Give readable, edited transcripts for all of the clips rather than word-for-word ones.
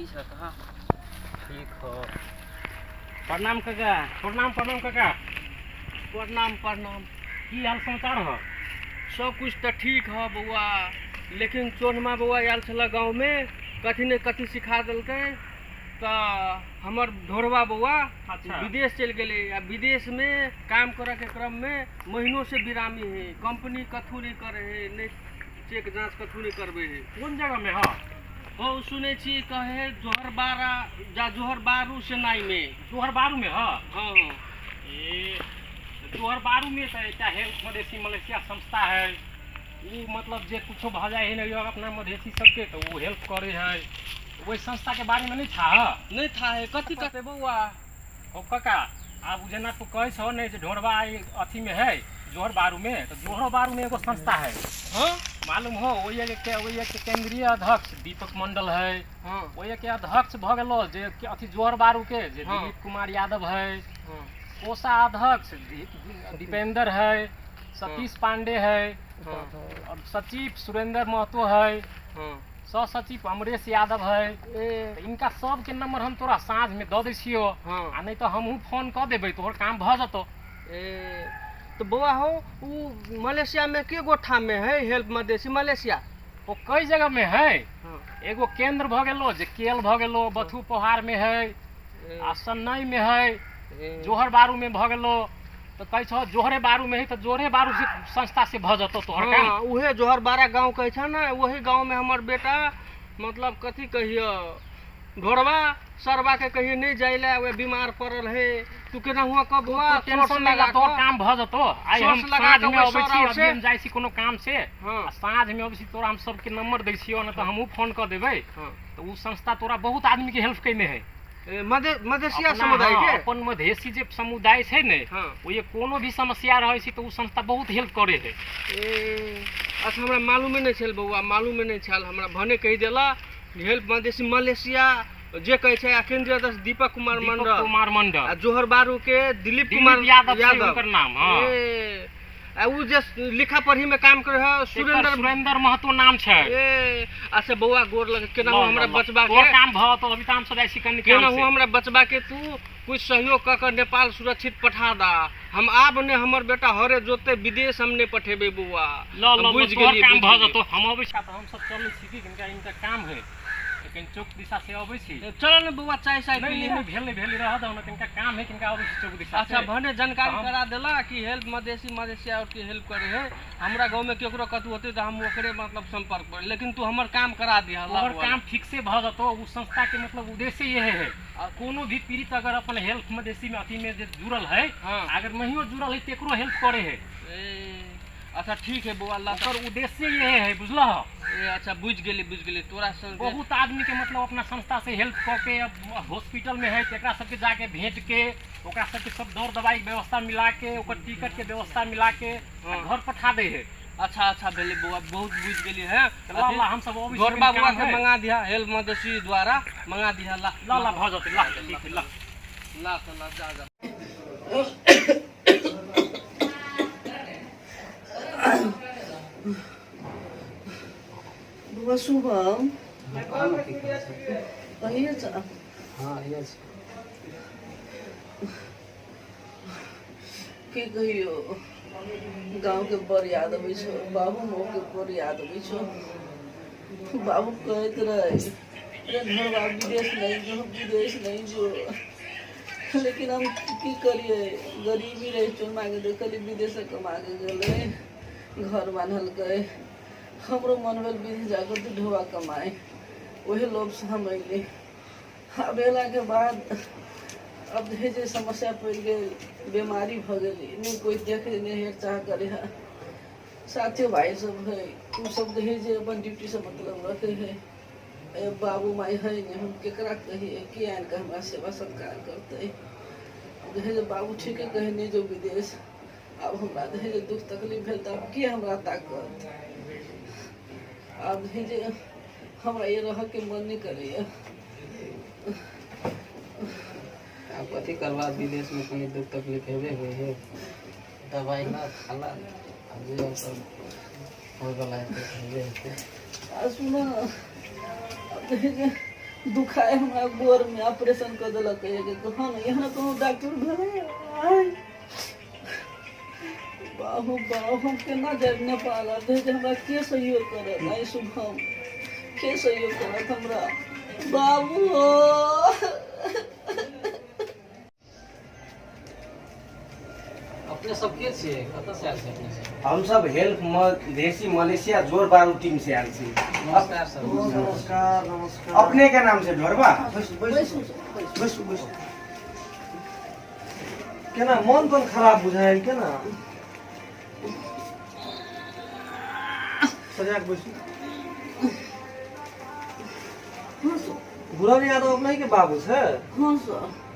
छ कहाँ? ठीक हो। प्रणाम काका। प्रणाम प्रणाम काका। प्रणाम प्रणाम। की हाल समाचार हो? सब कुछ तऽ ठीक है बौआ, लेकिन चोनमा बौआ आयल छलै गाँवमे, कथी ने कथी सिखा देलकै तऽ हमर ढोरबा बौआ विदेश चलि गेलै। आ विदेशमे काम करऽके क्रममे महीनोसँ बिरामी है, कंपनी कथू नहि करै है, नहि चेक जाँच कथू नहि करबै है। कोन जगहमे हँ? हौ सुनै छी कहे है जोहर बारा जा जोहर बारू सेनाईमे। जोहर बारूमे हँ? हँ हँ। ए जोहर बारूमे तऽ एकटा हेल्थ मधेसी मलेशिया संस्था है, ओ मतलब जे कुछो भऽ जाइ है ने अपना मधेसी सबके तऽ ओ हेल्प करै है। ओहि संस्थाके बारेमे नहि था? नहि था है। कथी कहते बौआ? हो काका, आब जेना तू कहै छहो ने जे ढोरबा अथीमे है जोहर बारूमे, तऽ जोहरो बारूमे एगो संस्था है। हँ मालूम हो? ओहि के केंद्रीय अध्यक्ष दीपक मंडल है। हँ ओहि के अध्यक्ष भऽ गेलो जे अथी जोहर बारू के जे हँ। दिलीप कुमार यादव है। हँ कोषाध्यक्ष दीपेंद्र है, सतीश पांडे है। हँ और सचिव सुरेंद्र महतो है। हँ सह सचिव अमरेश यादव है। ए तऽ इनका सबके नंबर हम तोरा साँझ में दऽ दै छियो। हँ आ नहि तऽ हमहूँ फोन कऽ देबै, तोहर काम भऽ जेतौ। ए तऽ बौआ हो, उ मलेशियामे के गो ठाममे है हेल्प मधेसी मलेशिया? ओ कई जगह में है। हँ एगो केंद्र भऽ गेलो जे केल भऽ गेलो, बथु पहाड़ में है। ए आ सन्नई में है। ए जोहर बारू में भऽ गेलो, तऽ कहै छौ जोहरे बारू में है तऽ जोहरे बारू से संस्था से भऽ जेतौ तोहर काम। हँ, उहे जोहर बारा गाँव कहै छ ने, वही गाँवमे हमर बेटा, मतलब कथी कहियो, ढोरबा सरबा के कहियो नहि जाइ लए, ओहे बीमार पड़ल है। तू केना हुआ कह बौआ। तू टेंशन नहि लगा ला, तोहर कऽ काम भऽ जेतौ। आइ हम सोर्स लगा साँझ कऽ में ओहि अबै सर छी, आउर अभी से हम जाइ छी कोनो काम से। हँ आ साँझ में अबै छी, तोरा हम सबके नंबर दै छियौ, नहि तऽ हमहूँ फोन कऽ देबै। हँ तऽ ओ संस्था तोरा बहुत आदमी के हेल्प केने है। ए, मधेसिया अपना समुदाय हँ के। अपन मधेसी जे समुदाय छै ने, हँ ओहि कोनो भी समस्या रहै छै तऽ ओ संस्था बहुत हेल्प करे है। ए अच्छा, हमरा मालूमे नहि छल बौआ, मालूमे नहि छल हमरा। भने कहि देला हेल्प मधेसी मलेशिया जे कहै छै, आ केन्द्रीय अध्यक्ष दीपक कुमार दीपक मंडल कुमार मंडल आ जोहर बारू के दिलीप कुमार दिलीप यादव छै यादव हुनकर नाम। हँ। ए आ उ जे लिखा पढ़ी में काम करे है? एकर सुरेंद्र सुरेंद्र महतो नाम छै। ए अच्छा बौआ, गोर लगे। केना ल हो ल हमरा ल बचबा तोहर के काम भऽ तो अभी तऽ हम सब जाइ छी कनि केना काम हो से। हमरा बचबा के तू कुछ सहयोग कऽ के नेपाल सुरक्षित पठा दा। हम आब ने हमर बेटा हरे जोतते, विदेश हम नहि पठेबै बौआ। ल ल हम ल बुझि तोहर गेलियै, काम बुझि भऽ गेलियै। जेतौ। हम अबै छी तऽ हमसब चलै छी कि हिनका हिनका काम है तऽ कनि चौक दिशा से अबै छी। चल ने बौआ, चाय साय नहि पी नहि लिहे। नहि भेल, नहि भेल, रहऽ दहो ने, तिनका काम है, तिनका अबै छी चौक दिशा अच्छा से। भने जानकारी तऽ हम करा देला कि हेल्प मधेसी मलेशिया और की हेल्प करे है। हमरा गाँव में केकरो कतहु होते तऽ हम ओकरे मतलब संपर्क पर, लेकिन तू हमर काम करा दिहा ला तोहर बौआ। काम ठीक से भऽ जेतौ। ओ संस्था के मतलब उद्देश्य इहे है, कोनो भी पीड़ित अगर अपन हेल्थ मधेसी में अथी में जे जुड़ल है, हाँ अगर नहियो जुड़ल है तेकरो हेल्प करे है। ए अच्छा ठीक है बौआ, ला। ओकर उद्देश्य इहे है, बुझलह? ए अच्छा, बुझि गेली, बुझि गेली तोरा संगे। बहुत आदमी के मतलब अपना संस्था से हेल्प कऽ के, अब हॉस्पिटल में है तेकरा सबके जाके भेंट के, ओकरा सबके सब दौड़ दवाई के व्यवस्था मिला के, ओकर टिकट के व्यवस्था मिला के आ हाँ घर पठा दे है। अच्छा अच्छा, भेलै बौआ, बहुत बुझि गेली है। तऽ ला ला, हम सब अबै छी, ढोरबा कनि बौआ काम के है। मंगा दिहा, हेल्प मधेसी द्वारा मंगा दिहा ला। ला ला, भऽ जेतै, ला, ठीक है, ला। ला तऽ ला, जा जा। बौआ शुभम, कहिए छ? हँ, इहे छै। की कहियो, गाँवके बड़ याद अबै छौ, बाबू माँके बड़ याद अबै छौ। बाबू कहैत रहे, अरे घरवा, विदेश नहीं जो, विदेश नहीं जो। लेकिन हम की करिए, गरीबी रहे। चुनमाके देखली विदेश कमा के गेलै, घर बान्हलकै। हमरो मन भेल विदेश जाकर दू ढोआ कमाए, ओहे लोभसँ हम अयली। आब अयलाके बाद अब हे जे समस्या पड़ि गेल, बीमारी भऽ गेली, नहि कोइ देखे, नहि हेर चाह करे है। साथियो भाई सब है, ओ सब है जे अपन ड्यूटी से मतलब रखे है। ए बाबू माई है नहीं, हम केकरा कहिए के आनि कऽ हमरा सेवा सत्कार करतै? है जे बाबू ठीके कहे, नहि जो विदेश। आब हमरा है जे दुख तकलीफ भेल तऽ आब के हमरा ताकत? आब है जे हमरा ये रहऽके मन नहि करैए। आब कथी करबा, विदेशमे कनि दुख तकलीफ हेबे होइ है। दबाइ ला, खाला, आब जे सब होइवला हेतै से हेबे हेतै। आ सुन, आब है जे दुखाय हमरा गोरमे ऑपरेशन कऽ देलक हँ एहन कोनो डॉक्टर भेलै आइ बाबू बाबू हम केना जायब नेपाल आ भेज हमरा के सहयोग करत आइ शुभम के सहयोग करत हमरा बाबू हो। अपने सब के छियै कतऽ से आयल छियै अपने सब? हम सब हेल्प मधेसी मलेशिया जोर बारू टीम से आयल छी। नमस्कार सर। नमस्कार नमस्कार। अपने के नाम से ढोरबा? बैसू बैसू बैसू बैसू। केना मन तन खराब बुझायल केना? सजा के बैसू। हाँ सर। घुरन यादव अपने के बाबू छै? हाँ सर।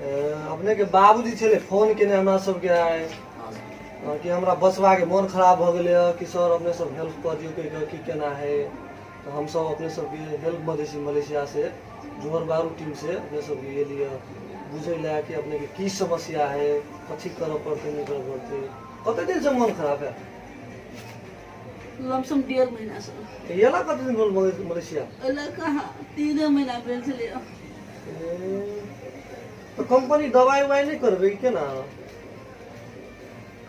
अपने के बाबूजी छलै फोन केने हमरा सबके आइ कि हमरा बचबा के मन खराब भऽ गेलै हँ कि सर अपने सब हेल्प कऽ दियौ कहि कऽ कि केना है। तऽ हमसब अपने सबके हेल्प मधेसी मलेशिया से जोहर बारू टीम से अपने सबके एलियै बुझै लए कि अपने के की समस्या है, कथी करऽ पड़तै नहि करऽ पड़तै। कते दिन से मन खराब है? लमसम 1.5 महीना से। एला कते दिन भेल मलेशिया? एला कहाँ 3 महीना भेल छलै। तऽ कंपनी दवाई उवाई नहि करबै कि केना?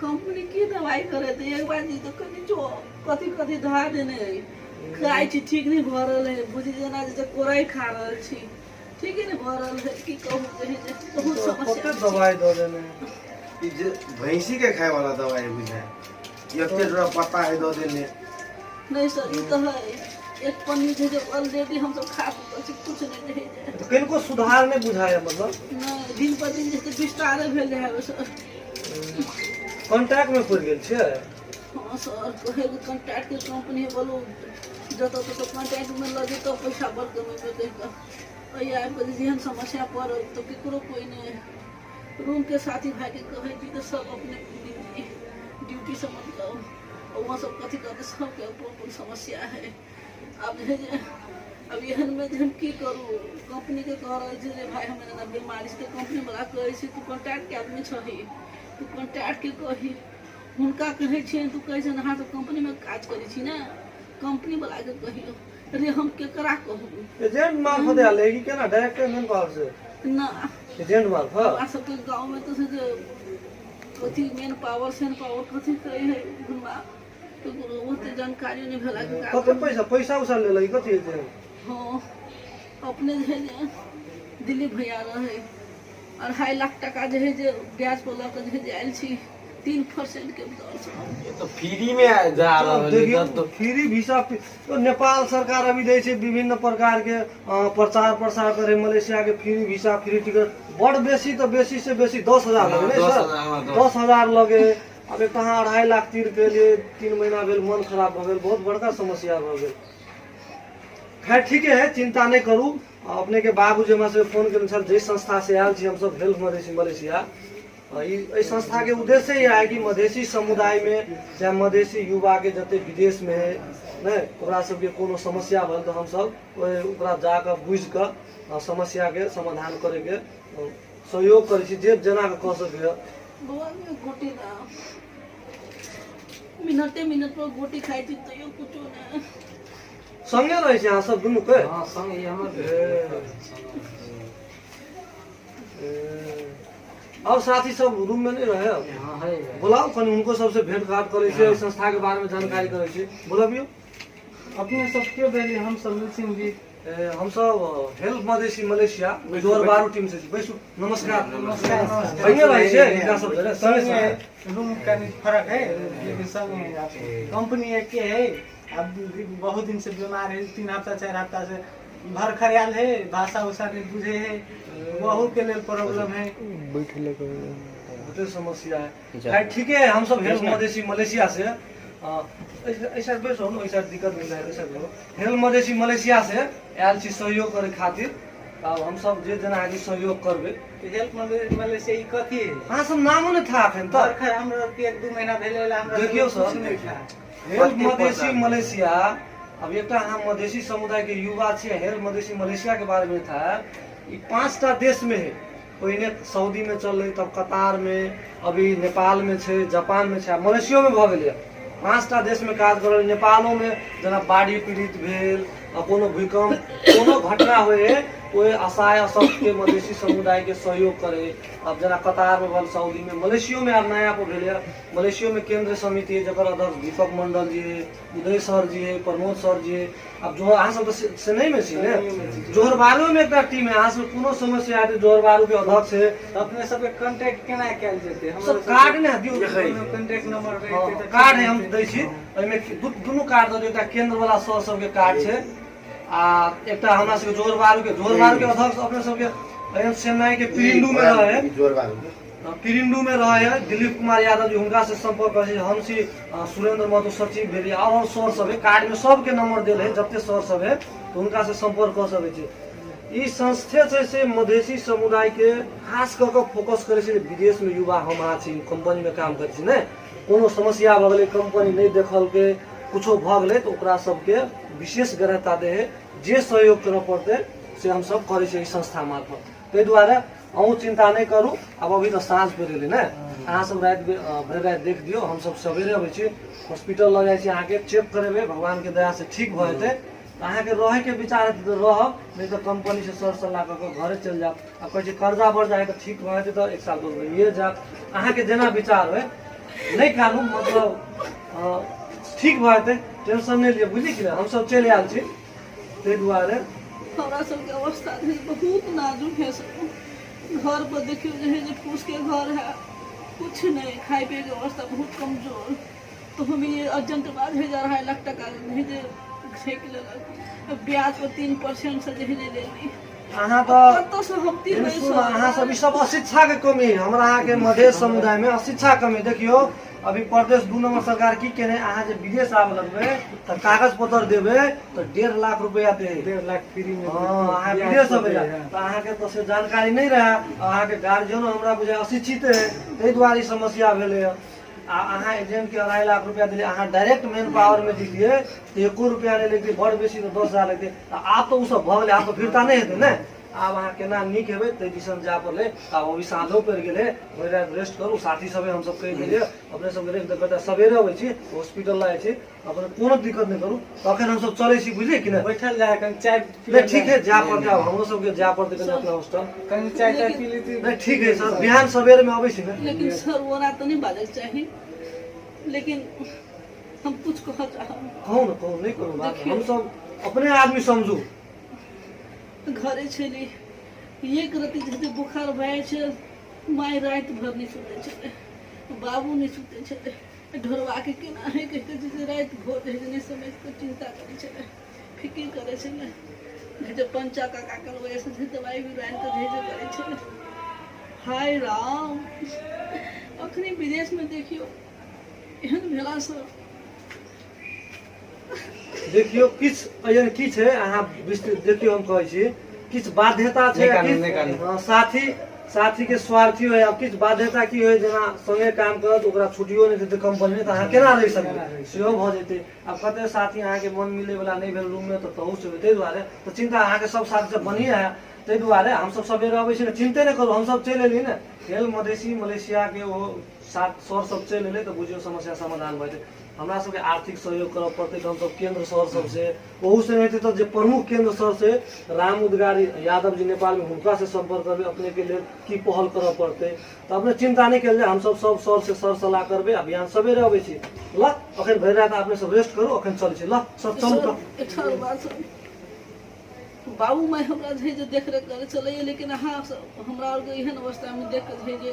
कंपनी की दवाई करे तऽ एक बार जी तऽ कनि जो कथी कथी धरा देने है खाइ छी ठीक नहि भऽ रहल है, बुझी जेना जे कोराइ खा रहल छी, ठीक नहि भऽ रहल है। की कहू जे है जे बहुत समस्या। कते दवाई दऽ देने? ई जे भैंसी के खाय वाला दवाई बुझाय एते डरा पत्ता है दऽ देने। नहीं सर ई तऽ है एक पन्नी छै जे ऑलरेडी हमसब खा चुकल छी, कुछ नहीं रहै जे। तऽ कनिको सुधार नहि बुझाय मतलब? नहि, दिन पर दिन जे छै विस्तारे भेल जाइ है सर। कॉन्टैक्ट में पड़ि गेल छियै? हाँ सर, कहै कॉन्ट्रैक्ट के कंपनी बोलू जतऽ ततऽ कॉन्ट्रैक्ट में लऽ जेतऽ पैसा बड़ कमेबै कहि कऽ। एहि आबि कऽ जेहन समस्या पड़ल तऽ केकरो कोइ नहि। रूम के साथी भाईके कहै छी तऽ सब अपने ड्यूटी से मतलब वहाँ सब कथी कहते, सबके अपन अपन समस्या है। आब जे है जे अब एहन में जे हम की करू? कंपनी के कह रहल छी जे भाई हम एना बीमारी छै, तऽ कंपनी वाला कहै छै तू कॉन्ट्रैक्ट के आदमी छही, तू कॉन्ट्रैक्ट के कही। हुनका कहै छियनि तू कहै छनि अहाँ तऽ कंपनी में काज करै छी ने, कंपनी वाला के कहियौ। अरे हम केकरा कहू? एजेंट मार्फत आयल है कि केना? डायरेक्ट मेन पावर से ना? एजेंट मार्फत। हमरा सबके गाँव में तऽ से जे कथी मेन पावर सेन पावर कथी कहै है हमरा ककरो ओते जानकारी नहि भेला के कते कारण। पैसा पैसा उसा लेलक कथी एजेंट? हाँ अपने जे है जे दिलीप भैया रहे 2.5 लाख टका जे है जे ब्याज पर लऽ कऽ जे है जे आयल छी 3% के दर से। ये तो फ्री में जा रहल है। देखियौ तो फ्री वीसा तो नेपाल सरकार अभी दै छै विभिन्न प्रकार के प्रचार प्रसार करे मलेशिया के फ्री वीसा फ्री टिकट। बड़ बेसी तऽ बेसी से बेसी 10,000 लगे नहीं सर? 10,000 लगे। अब एक अहाँ 2.5 लाख तीर के लिए 3 महीना भेल मन खराब भऽ गेल, बहुत बड़का समस्या भऽ गेल। खैर ठीके है, चिंता नहीं करू। अपने के बाबू जे हमरा सबके फोन केने छल जाहि संस्था से आयल छी हमसब हेल्प मधेसी मलेशिया, एहि संस्था के उद्देश्य इएह है कि मधेसी समुदाय में चाहे मधेसी युवा के जते विदेश में है ने ओकरा सबके कोनो समस्या भेल तऽ हमसब ओकरा जाकऽ बुझि कऽ समस्या के समाधान करे के सहयोग करै छी जे जेना कऽ कऽ सकैए। बौआ के गोटी ना मिनटे मिनट पर गोटी खाइ छी तैयो कुछो नहि। संगे रहै छी अहाँ सब दुनू के? हाँ संग ई हमर। और साथी सब रूम में नहीं रहे? हाँ है। बुलाओ कनि हुनको सबसे भेंट घाट करै छी, एहि संस्था के बारे में जानकारी करै छी। बोलबियौ। अपने सब के भेली? हम सब सिंह जी। हमसब हेल्प मधेसी मलेशिया जोर बारू टीम से छी। बैसू। नमस्कार। नमस्कार। संगे रहै छै हिनका सब जरे? संगे संगे रूम कनि फर्क है लेकिन संगे है। कंपनी एके है। अब बहुत दिन से बीमार है, 3 हफ्ता 4 हफ्ता से भर खरियाल है, भाषा उषा नहीं बुझे है, बहु के लेल प्रॉब्लम है। बहुते समस्या है। खैर ठीके है, हम सब हेल्प मधेसी मलेशिया से ऐसा बैसो न, ऐसा दिक्कत नहीं है, ऐसा करो। हेल्प मधेसी मलेशिया से आयल छी सहयोग करे खातिर। आब हम सब जे जेना है सहयोग करबै। हेल्प मलेशिया ई कथी है? अहाँ सब नामो नहि था एखन तक। भरखर हमरा के 1-2 महीना भेलै हमरा देखियौ सर, कुछ नहीं था। हेल्प मधेसी मलेशिया अब एकटा अहाँ मधेसी समुदाय के युवा छियै, हेल्प मधेसी मलेशिया के बारे में था ई 5टा देश में है। पहिने सऊदी में चललै, तब कतार में, अभी नेपाल में छै, जापान में छै, आ मलेशियो में भऽ गेलैए। 5टा देश में काज कर रहल। नेपालो में जेना बाढ़ि पीड़ित भेल, आ कोनो भूकम्प कोनो घटना होइ है, ओहि असहाय अशक्तके मधेसी समुदायके सहयोग करे। आब जेना कतारमे भेल, सऊदीमे, मलेशियोमे आब नया पर भेलैए। मलेशियोमे केन्द्र समिति है जकर अध्यक्ष दीपक मंडल जी है, उदय सर जी है, प्रमोद सर जी है। आब जो अहाँ सब तऽ सेनईमे छी ने, जोहरबारूमे एकटा टीम है। अहाँ सब कोनो समस्या हेतै, जोहरबारूके अध्यक्ष है। अपने सबके कॉन्टेक्ट केना कयल जेतै? सब कार्ड ने दियौ। कॉन्टेक्ट नंबर रहितै तऽ कार्ड है, हम दै छी। ओहिमे दुनू कार्ड दऽ दियौ। एकटा केन्द्र वाला सर सबके कार्ड छै आ एकटा हमरा सबके जोरबारू के, जोरबारू के अध्यक्ष अपने सबके एहन चेन्नई के पिरिंडू में रहे है, पिरिंडू में रहे है दिलीप कुमार यादव जी, हुनका से संपर्क करै छी। हम छी सुरेंद्र महतो सचिव भेली, और सर सब है। कार्ड में सबके नंबर देल है, जते सर सब है तऽ हुनका से संपर्क कऽ सकै छी। ई संस्थे छै से मधेसी समुदाय के खास कऽ कऽ फोकस करै छै। विदेश में युवा हम अहाँ छी, कंपनी में काम करै छी ने, कोनो समस्या भऽ गेलै, कंपनी नहि देखलकै, कुछो भऽ गेलै तऽ ओकरा सबके विशेष ग्राह्यता दै है। जे सहयोग करऽ पड़तै से हमसब करै छियै एहि संस्था मार्फत। ताहि दुआरे अहूँ चिन्ता नहि करू। आब अभी तऽ साँझ पड़ि गेलै ने, अहाँ सब राति भरि राति देख दियौ, हमसब सवेरे अबै छी, हॉस्पिटल लऽ जाइ छी, अहाँके चेक करेबै, भगवानके दयासँ ठीक भऽ जेतै। तऽ अहाँके रहैके विचार हेतै तऽ रहब, नहि तऽ कंपनीसँ सर सल्लाह कऽ कऽ घरे चलि जायब। आ कहै छै कर्जा बढ़ जाइ तऽ ठीक भऽ जेतै तऽ एक साल बाद रहिए जायब। अहाँके जेना विचार होइ, नहि कानू, मतलब ठीक भऽ जेतै, टेंशन नहि लिअ, बुझली कि नहि? हमसब चलि आयल छी ताहि दुआरे। हमरा सबके अवस्था जे बहुत नाजुक है सब। घर पर देखियौ जे है जे फूस के घर है, कुछ नहीं, खाए पिए के अवस्था बहुत कमजोर। तो हम ये अर्जेंट बाद भेज 2.5 लाख टका भेजे फेंक लेलक, ब्याज पर 3% से जे है जे लेली। अहाँ तऽ कतऽ से हम तीन सुन, अहाँ सब ई सब अशिक्षा के कमी है। हमरा अहाँके मधेश समुदाय में अशिक्षा कमी। देखियौ अभी प्रदेश 2 नंबर सरकार की केने, अहाँ जे विदेश आबऽ लगबै तऽ कागज पत्र देबै तऽ 1.5 लाख रुपया दे। 1.5 लाख फ्री में। हँ, अहाँ विदेश अबै तऽ अहाँके तऽ से जानकारी नहि रहए। अहाँके गार्जियनो हमरा बुझाय अशिक्षित है, ताहि दुआरे ई समस्या भेलै। आ अहाँ एजेंटके 2.5 लाख रुपया देलियै। अहाँ डायरेक्ट मेन पावरमे दितियै तऽ एको रुपया नहि लगितै, बड़ बेसी तऽ 10,000 लगतै। आ आब तऽ ओसब भऽ गेलै, आब तऽ फिरता नहि हेतै ने। आब अहाँ केना नीक हेबै ताहि दिसन जाय पड़लै। आब अभी साँझो पड़ि गेलै, भरि राति रेस्ट करू। साथी सब हमसब कहि देलियै, अपने सबके रेस्ट देबै। सवेरे अबै छी, हॉस्पिटल लऽ जाइ छी, अपने कोनो दिक्कत नहि करू। तखन हमसब चलै छी, बुझलियै कि नहि? बैठल जाय, कनि चाय नहि, ठीक है, जाय पड़तै। आब हमरो सबके जाय पड़तै कनि अपना हॉस्टल। कनि चाय ताय पी लेती। नहि, ठीक है सर, बिहान सवेरे में अबै छी ने। लेकिन सर, ओना तऽ नहि बाजैके चाही, लेकिन हम कुछ कहऽ चाहब। कहू ने, कहू, नहि कोनो बात। हमसब अपने आदमी समझू। घरे छली, एक रति जे बुखार भए छै, माय राति भर नहि सुतै छलै, बाबू नहि सुतै छलै। ढोरबाके केना है कहि कऽ जे राति भोर रहै नहि समझि कऽ चिन्ता करै छलै, फिकिर करै छलै। जे पंचा काका के वजह से दवाइ भी आनि कऽ भेजे करै छलै। हाय राम, अखनी विदेशमे देखियौ एहन भेलासँ। देखियौ किछु एहन की छै, अहाँ विस्तृत देखियौ, हम कहै छी किछु बाध्यता छै, किछु साथी साथी के स्वार्थी होइ। आब किछु बाध्यता की होइ, जेना संगे काम करत, ओकरा छुट्टियो नहि देतै कंपनी, तऽ अहाँ केना रहि सकबै, सेहो भऽ जेतै। आब कते साथी अहाँके मन मिलै वला नहि भेल रूममे तऽ तहू से, ताहि दुआरे तऽ चिन्ता अहाँके सब साथी सब बढ़िएँ है। ताहि दुआरे हमसब सबेरे अबै छी ने, चिन्ते नहि करू, हमसब चलि एली ने। खेल मधेसी मलेशियाके ओ सात सर सब चलि एलै तऽ बुझियौ समस्या समाधान भऽ जेतै। हमरा सबके आर्थिक सहयोग करऽ पड़तै तऽ हमसब केन्द्र सर सबसँ, ओहूसँ नहि हेतै तऽ जे प्रमुख केन्द्र सर से राम उदगारी यादव जी नेपालमे, हुनकासँ सम्पर्क करबै अपनेके लेल की पहल करऽ पड़तै। तऽ अपने चिन्ता नहि कयल जाय, हमसब सब सरसँ सर सलाह करबै आ बिहान सवेरे अबै छी। ल अखन भरि राति अपने सब रेस्ट करू, अखन चलै छी। ल सर, चलू तऽ। एकटा आओर बात सर, बाबू माय हमरा जे छै जे देखरेख करै छलैए, लेकिन अहाँ सब हमरा आरके एहन अवस्थामे देख कऽ छै जे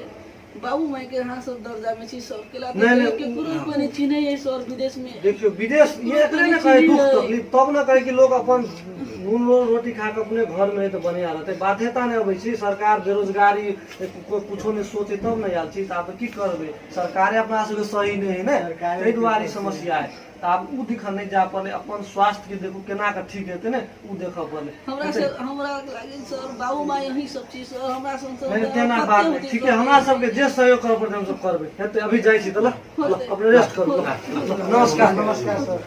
बाबू माय के अहाँ सब दर्जा में छी सर, केला नहीं, नहीं, केकरो कोई नहीं चिन्है है सर विदेश में। देखियो विदेश ये एकरे ने कहे दुख तकलीफ, तब ने कहे कि लोग अपन नून रोटी खा के अपने घर में है तो बढ़िया रहते। बाध्यता नहीं अबै छै, सरकार बेरोजगारी कोई कुछो नहीं सोचे तब ने आयल छी। तऽ आब की करबै, सरकारे अपना सबके सही नहीं है ने, ताहि दुआरे ई समस्या है। तऽ आब ओ दिखन नहि जाय पड़लै, अपन स्वास्थ्य के देखू केना कऽ ठीक हेतै ने, ओ देखऽ पड़लै। हमरा से हमरा लागे सर बाबू माय यही सब चीज सर हमरा संग नहि तेना बात नहि, ठीक है, हमरा सबके जे सहयोग करऽ पड़तै हमसब करबै। हेतै, अभी जाइ छी तऽ ल अपने रेस्ट करू। नमस्कार। नमस्कार सर।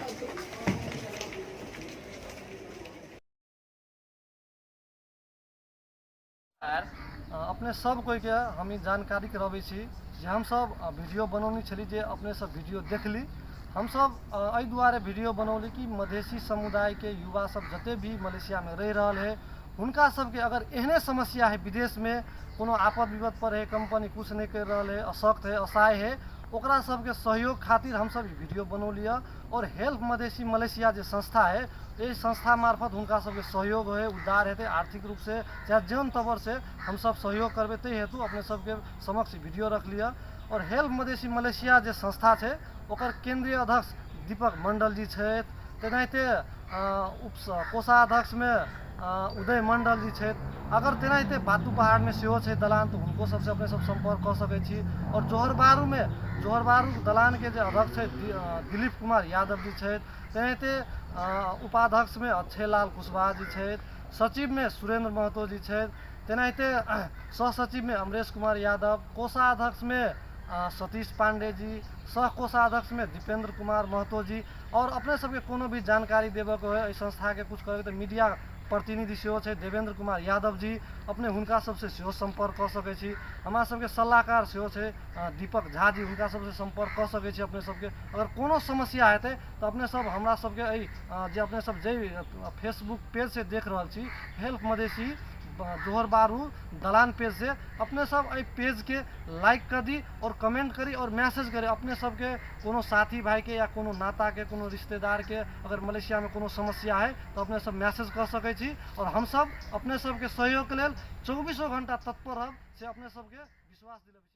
अपने सब कोइके हम ई जानकारी करबै छी जे हमसब वीडियो बनौने छली, जे अपने सब वीडियो देखली। हमसब एहि दुआरे वीडियो बनौली कि मधेसी समुदायके युवा सब जते भी मलेशियामे रहि रहल है हुनका सबके अगर एहने समस्या है विदेशमे, कोनो आपद विपद पर है, कंपनी कुछ नहि करि रहल है, अशक्त है, असहाय है, ओकरा सबके सहयोग खातिर हमसब ई वीडियो बनौली है। और हेल्प मधेसी मलेशिया जे संस्था है, एहि संस्था मार्फत हुनका सबके सहयोग है, उद्धार हेतै आर्थिक रूपसँ, चाहे जौन तबरसँ हमसब सहयोग करबै, ताहि हेतु अपने सबके समक्ष वीडियो रखली है। और हेल्प मधेसी मलेशिया जे संस्था छै ओकर केंद्रीय अध्यक्ष दीपक मंडल जी छथि, तेनाहिते उप कोषाध्यक्षमे उदय मंडल जी छथि। अगर तेनाहिते बातू पहाड़मे सेहो छै दलान, तऽ हुनको सबसँ अपने सब सम्पर्क कऽ सकै छी। आओर जोहरबारूमे जोहरबारू दलानके जे अध्यक्ष छै दिलीप कुमार यादव जी छथि, तेनाहिते उपाध्यक्षमे अक्षय लाल कुशवाहा जी छथि, सचिवमे सुरेंद्र महतो जी छथि, तेनाहिते सहसचिवमे अमरेश कुमार यादव, कोषाध्यक्षमे सतीश पांडे जी, सह कोषाध्यक्षमे दीपेंद्र कुमार महतो जी। और अपने सबके कोनो भी जानकारी देबऽके होइ, एहि संस्थाके कुछ करैके, तऽ मीडिया प्रतिनिधि सेहो छै देवेंद्र कुमार यादव जी, अपने हुनका सबसँ सेहो सम्पर्क कऽ सकै छी। हमरा सबके सलाहकार सेहो छै दीपक झा जी, हुनका सबसँ सम्पर्क कऽ सकै छी। अपने सबके अगर कोनो समस्या हेतै तऽ अपने सब हमरा सबके एहि जे अपने सब जाहि फेसबुक पेजसँ देख रहल छी हेल्प मधेसी जोहर बारू दलान पेज से, अपने सब एहि पेजके लाइक कऽ दी और कमेंट करी और मैसेज करी। अपने सबके कोनो साथी भाईके या कोनो नाताके कोनो रिश्तेदारके अगर मलेशियामे कोनो समस्या है तऽ अपने सब मैसेज कऽ सकै छी और हमसब अपने सबके सहयोगके लेल 24 घंटा तत्पर रहब, से अपने सबके विश्वास दिलबै छी।